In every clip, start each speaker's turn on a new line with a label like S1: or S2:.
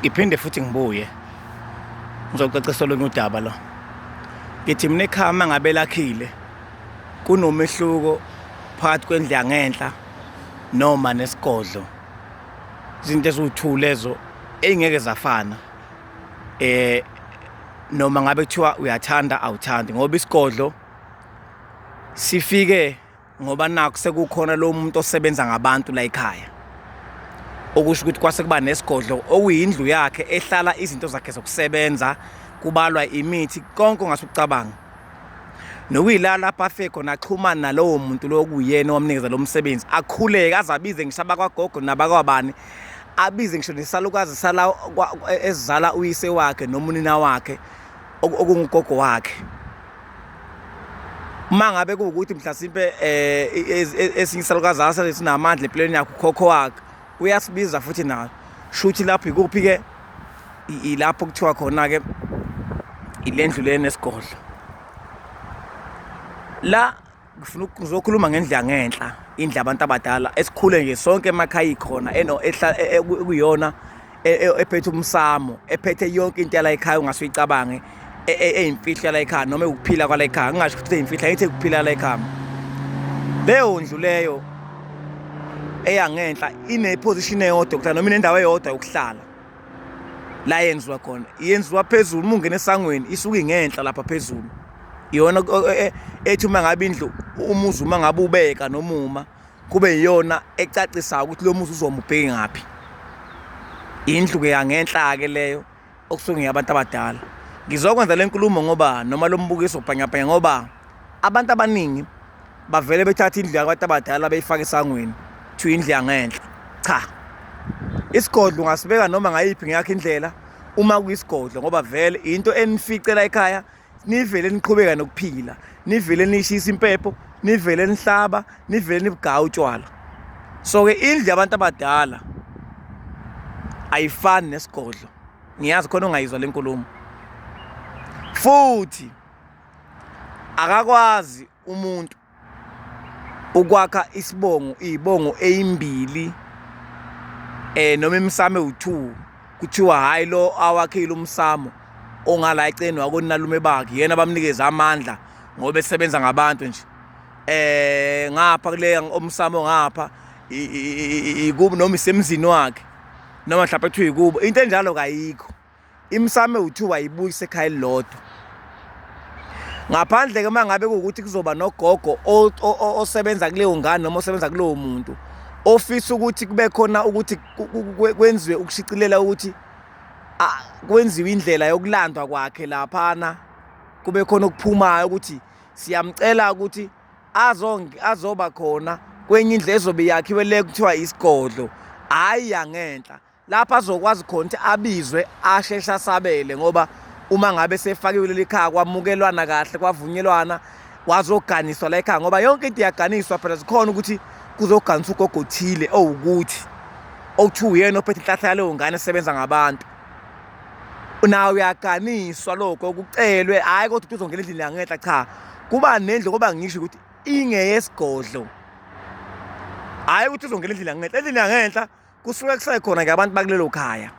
S1: Ngiphinde futhi ngibuye ngizocacisa olunye udaba lo. Ngithi mina ekhaya uma ngabe lakhile kunomehluko phakathi kwendlu yangenhla noma nesigodlo. Izinto eziwu-two lezo ey'ngeke zafana noma ngabe kuthiwa uyathanda awuthandi ngoba isigodlo sifike ngoba nakhu sekukhona lo muntu osebenza ngabantu la ekhaya, okusho ukuthi kwase kuba nesigodlo okuyindlu yakhe ehlala izinto zakhe zokusebenza, kubalwa imithi, konke ongase ukucabanga. Nokuyila lapho afike khona axhumane nalowo muntu lo okuyena owamnikeza lo msebenzi, akhuleke aze abize ngisho abakwagogo nabakwabani, abize ngisho nesalukazi sala esizala uyise wakhe noma unina wakhe okungugogo wakhe. Uma ngabe kuwukuthi mhlasimpe esinye isalukazi asale sinamandla empilweni yakhe ukhokho wakhe uyasibiza futhi nayo. Shuthi lapho ikuphi-ke? Ilapho kuthiwa khona-ke ile ndlu le enesigodlo. La ngifuna ngizokhuluma ngendlu yangenhla, indlu yabantu abadala esikhule nje sonke emakhaya ikhona ekuyiyona ephethe umsamo, ephethe yonke into yala ekhaya ongase uyicabange eyimfihlo yala ekhaya noma ewukuphila kwala ekhaya. Ngingasho ukuthi eyimfihlo, angithi ekuphila la ekhaya. Leyo ndlu leyo eyangenhla ine-position eyodwa yokuhlala noma inendawo eyodwa yokuhlala la yenziwa khona. Yenziwa phezulu, uma ungena esangweni isuke ingenhla lapha phezulu. Iyona ethi uma ngabe indlu umuzi uma ngabe ubeka noma uma kube iyona ecacisayo ukuthi lo muzi uzoma ubheke ngaphi. Indlu-ke yangenhla-ke leyo okusuke ngeyabantu abadala. Ngizokwenza le nkulumo ngoba noma lo mbukiso bhanyabhanya ngoba abantu abaningi bavele bethatha indlu yabantu abadala beyifake esangweni kuthiwa indlu yangenhla. Cha, isigodlo ungasibeka noma ngayiphi ngeyakho indlela uma kuyisigodlo ngoba vele into enificela ekhaya nivele niqhubeka nokuphila, nivele nishisa impepho, nivele nihlaba, nivele nibugaya utshwala. So-ke indlu yabantu abadala ayifani nesigodlo. Ngiyazi khona ongayizwa le nkulumo. Futhi akakwazi umuntu ukwakha isibongo iy'bongo eyimbili noma imisamo ewu-two, kuthiwa hhayi lo awakhile umsamo ongala eceleni wakoninalume bakhe yena bamnikeze amandla ngoba esebenza ngabantu nje. Ngapha kule omsamo ngapha ikubo noma isemzini wakhe noma mhlawumbe kuthiwa ikubo, into enjalo kayikho. Imisamo ewu-two ayibuyise ekhaya elilodwa. Ngaphandle-ke uma ngabe kuwukuthi kuzoba nogogo osebenza kuleyo ngane noma osebenza kulowo muntu ofisa ukuthi kube khona ukuthi kwenziwe ukushicilela ukuthi kwenziwe indlela yokulandwa kwakhe laphana, kube khona okuphumayo ukuthi siyamcela ukuthi azoba khona kwenye indlu ezobe yakhiwe le kuthiwa isigodlo, hhayi yangenhla. Lapho azokwazi khona ukuthi abizwe asheshe asabele ngoba uma ngabe sefakiwe leli khaya kwamukelwana kahle kwavunyelwana wazoganiswa la ekhaya ngoba yonke into iyaganiswa phela zikhona ukuthi kuzoganiswa ugogo othile owukuthi okuthiwa uyena ophethe inhlahla yaleyo ngane esebenza ngabantu nawe uyaganiswa lokho kucelwe hhayi kodwa ukuthi uzongena endlini yangenhla cha kuba nendlu ngoba ngisho ukuthi ingeyesigodlo hhayi ukuthi uzongena endlini yangenhla endlini yangenhla Kusuke kusekhona-ke abantu bakulelo khaya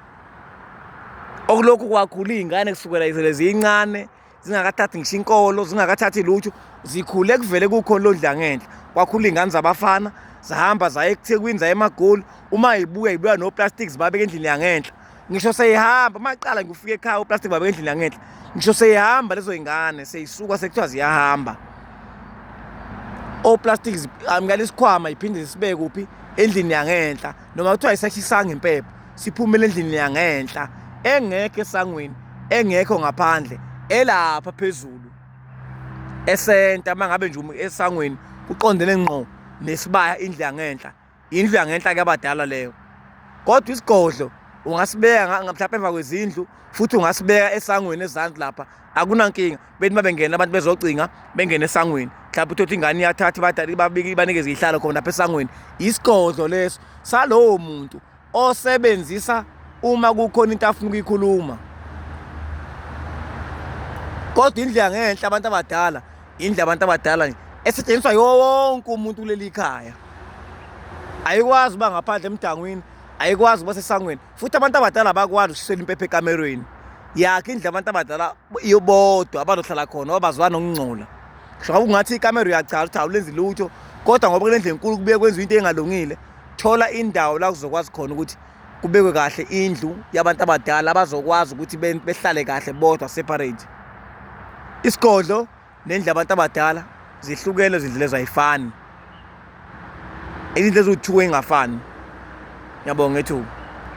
S1: okulokhu kwakhula iy'ngane kusukela izele ziyincane zingakathathi ngisho inkolo zingakathathi lutho zikhule kuvele kukhona lo dlangenhla kwakhula iy'ngane zabafana zahamba zaye ekuthekwini zaye emagoli uma ibuya ibuya noplastic zibabeka endlini yangenhla ngisho seyihamba uma qala ngifika ekhaya uplastic babeka endlini yangenhla ngisho seyihamba lezo y'ngane seyisuka sekuthiwa ziyahamba oplastic amukela isikhwama iphinde sibeke kuphi endlini yangenhla noma kuthiwa ayisashisanga impepho siphumele endlini yangenhla engekho esangweni engekho ngaphandle elapha phezulu esenta uma ngabe nje esangweni kuqondene ngqo nesibaya indlu yangenhla indlu yangenhla ke abadala leyo kodwa isigodlo ungasibeka mhlawumbe emva kwezindlu futhi ungasibeka esangweni ezansi lapha akunankinga bethi uma bengena abantu bezocinga bengene esangweni mhlawumbe uthotha ingane iyathatha ibadala ibabike ibanikeze ihlalo khona lapha esangweni isigodlo leso salowo muntu osebenzisa uma kukhona into afuna ukuyikhuluma kodwa indlu yangenhla abantu abadala indlu abantu abadala nje esetshenziswa yonke umuntu kuleli khaya ayikwazi uba ngaphandle emdangwini. Ayikwazi ukuba sesangweni, futhi abantu abadala abakwazi ukushisela impepho ekamerweni. Yakhe indlu abantu abadala bodwa abazohlala khona ngoba bazwana nokungcola. Ngisho ngabe ungathi ikamero uyachaza ukuthi awulenzi lutho, kodwa ngoba kule ndlu enkulu kubuye kwenziwe into engalungile, thola indawo la kuzokwazi khona ukuthi kubekwe kahle indlu yabantu abadala abazokwazi ukuthi behlale kahle bodwa separate. Isigodlo nendlu yabantu abadala zihlukene izindlu lezo, ayifani. Izindlu eziwu-two ey'ngafani. Ngiyabonga ithuba.